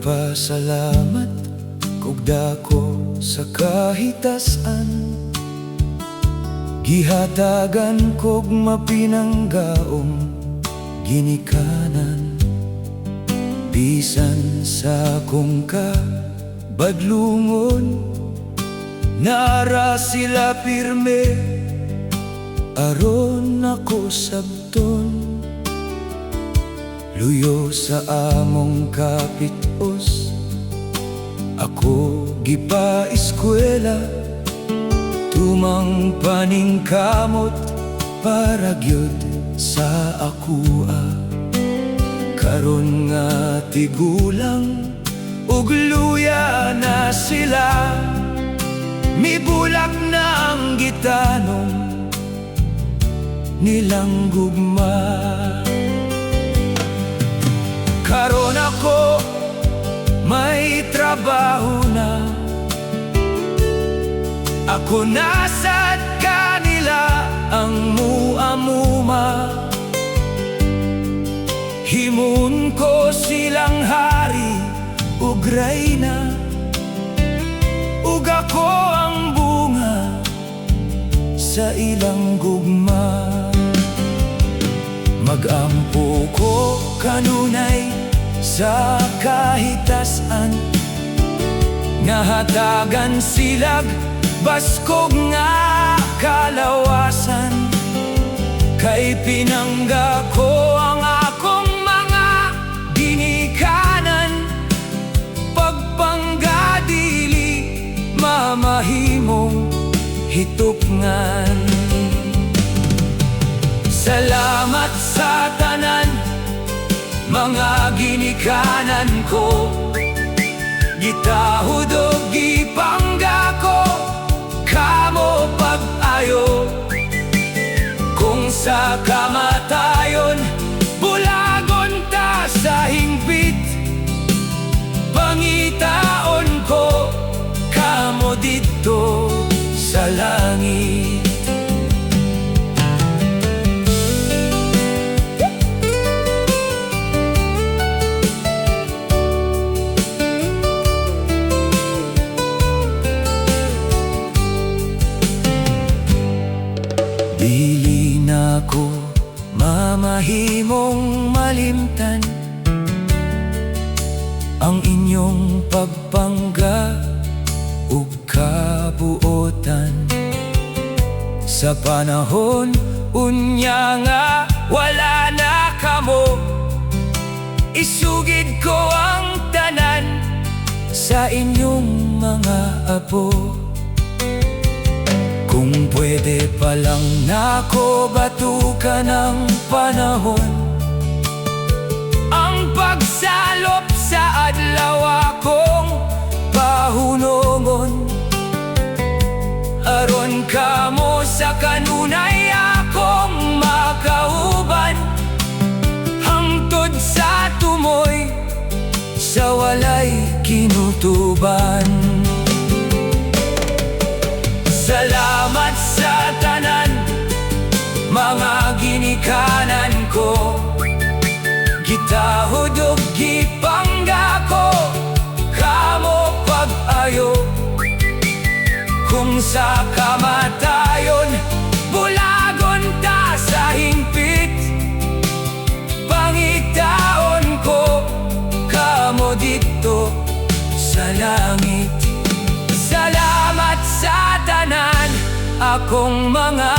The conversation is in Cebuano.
Nagpasalamat kog dako sa kahitasan. Gihatagan kog mapinanggaong ginikanan. Bisan sa akong kabadlungon, naa ra sila pirme aron ako sabton. Luyo sa among kapitos, ako gipa-eskwela. Tumang paningkamot para gyud sa akua. Karon nga tigulang ug luya na sila, mibulak na ang gitanom nilang gugma. Karon ako may trabaho na. Ako na sad kanila ang muamuma. Himuon ko silang hari ug reyna, ug ako ang bunga sa ilang gugma. Magampo ko kanunay sa kahitasan nga hatagan silag baskog nga kalawasan. Kay pinangga ko ang akong mga ginikanan. Pagpangga dili mamahimong hitupngan. Salamat sa tanan, mga ginikanan ko. Gitahod og gipangga ko kamo pag-ayo. Kung sa kamatayon bulagon ta sa hingpit, pangitaon ko kamo didto sa langit. Dili na ko mamahimong malimtan ang inyong pagpangga ug kabuotan. Sa panahon unya nga wala na kamo, isugid ko ang tanan sa inyong mga apo. Kung pwede pa lang nako batukan ang panahon, ang pagsalop sa adlaw akong pahunongon, aron kamo sa kanunay akong makauban hangtod sa tumoy sa walay kinutuban. Salamat sa tanan, mga ginikanan ko. Gitahod og gipangga ko kamo pag-ayo. Kung sa kamatayon bulagon ta sa hingpit, pangitaon ko kamo didto sa langit. Salamat sa tanan, akong mga